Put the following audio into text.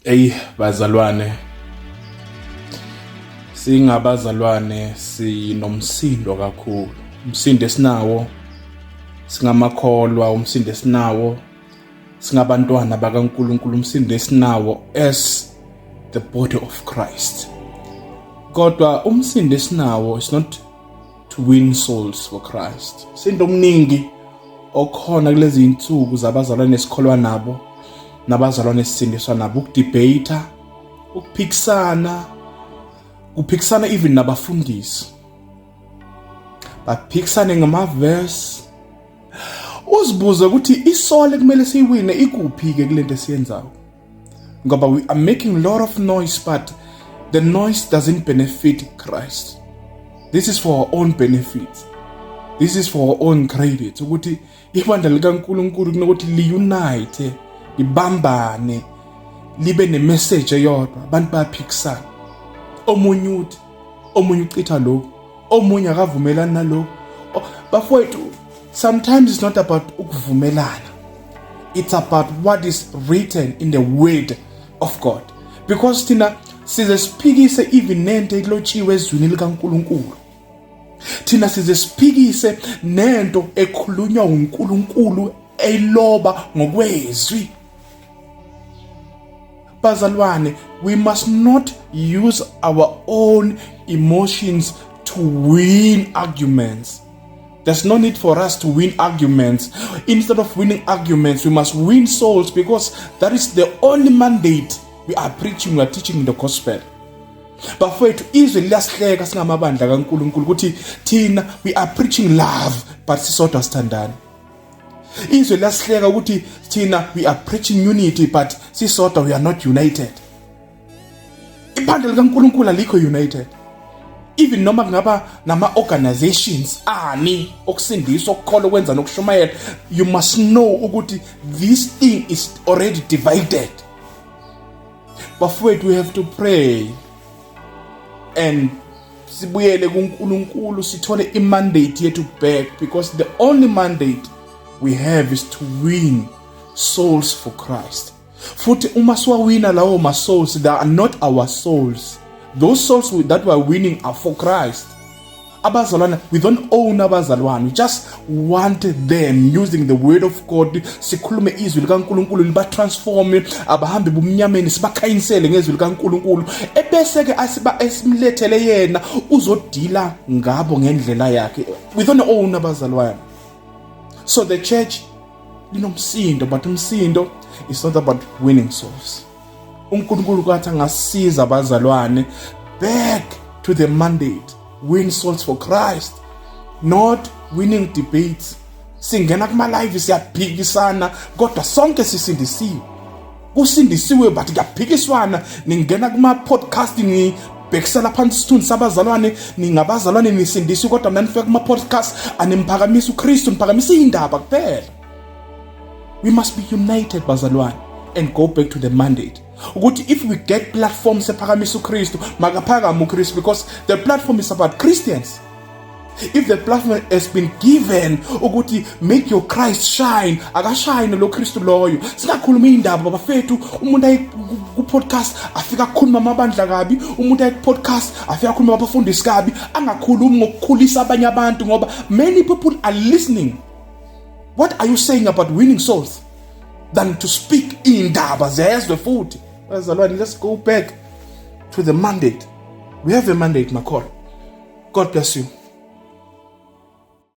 Ey bazalwane, singabazalwane sinomsindo kakhulu. Umsindo esinawo singamakholwa, umsindo esinawo singabantwana bakaNkulunkulu, umsindo esinawo as the body of Christ. Kodwa umsindo esinawo is not to win souls for Christ. Umsindo omningi okhona kulezi insuku zabazalwane esikholwa nabo nabazalwane esisindiswa nabo, ukudebate, ukuphikisana, kuphikisana even nabafundisi baphikisane ngama-verse. Uzibuze ukuthi i-soul kumele siyiwine ikuphi ke kulento esiyenzayo, ngoba we are making a lot of noise, but the noise doesn't benefit Christ. This is for our own benefit, this is for our own credit, ukuthi ibandla likaNkulunkulu kunokuthi liunite, libambane, libe nemessage eyodwa, abantu bayaphikisana. Omunye uthi, omunye uchitha lokhu, omunye akavumelani nalokhu. Bafowethu, sometimes it's not about ukuvumelana, it's about what is written in the word of God, because thina size siphikise even nento elotshiwe ezwini likaNkulunkulu. Thina size siphikise nento ekhulunywa uNkulunkulu eyiloba ngokwezwi. Bazalwane, we must not use our own emotions to win arguments. There's no need for us to win arguments. Instead of winning arguments, we must win souls, because that is the only mandate we are preaching, we are teaching the gospel. Bafowethu, izwe liyasihleka singamabandla kaNkulunkulu ukuthi thina we are preaching love, but sisodwa sithandana. Izwe liyasihleka ukuthi thina we are preaching unity, but sisodwa we are not united. Ibandla likaNkulunkulu alikho united, even noma kungaba nama-organizations ani okusindiswa, okukholwa, okwenza nokushumayela. You must know ukuthi this thing is already divided. Bafowethu, we have to pray and sibuyele kuNkulunkulu, sithole imandate yethu back, because the only mandate we have is to win souls for Christ. Futhi uma siwawina lawo ma souls, they are not our souls. Those souls that we are winning are for Christ. Abazalwane, we don't own abazalwane, we just want them using the word of God. Sikhulume izwi likaNkulunkulu, libatransform, abahambe bumnyameni, sibakhanyisele ngezwi likaNkulunkulu, ebese ke asiba esimlethele yena uzodila ngabo ngendlela yakhe. We don't own abazalwane. So the church linomsindo, but umsindo is not about winning souls. UNkulunkulu kwathi angasiza abazalwane back to the mandate: win souls for Christ, not winning debates. Singena kuma live, siyaphikisana, kodwa sonke sisindisiwe, kusindisiwe, but kuyaphikiswana. Ningena kuma podcast, nibhekisela phansi isithunzi sabazalwane. Ningabazalwane, nisindisiwe, kodwa mina nifika kuma podcast animphakamisa uKristu, niphakamisa indaba kuphela. We must be united, bazalwane, and go back to the mandate, ukuthi if we get platform sephakamisa uKristu, makaphakame uKristu, because the platform is about Christians. If the platform has been given ukuthi make your Christ shine, akashine lo Kristu loyo. Singakhuluma indaba, bafethu. Umuntu ayi ku podcast afika akhuluma amabandla kabi, umuntu ayi ku podcast afika akhuluma abafundisi kabi, angakhulumi ngokukhulisa abanye abantu, ngoba many people are listening. What are you saying about winning souls than to speak indaba zezwe? Futhi bazalwane, let's go back to the mandate. We have a mandate, makholwa. God bless you.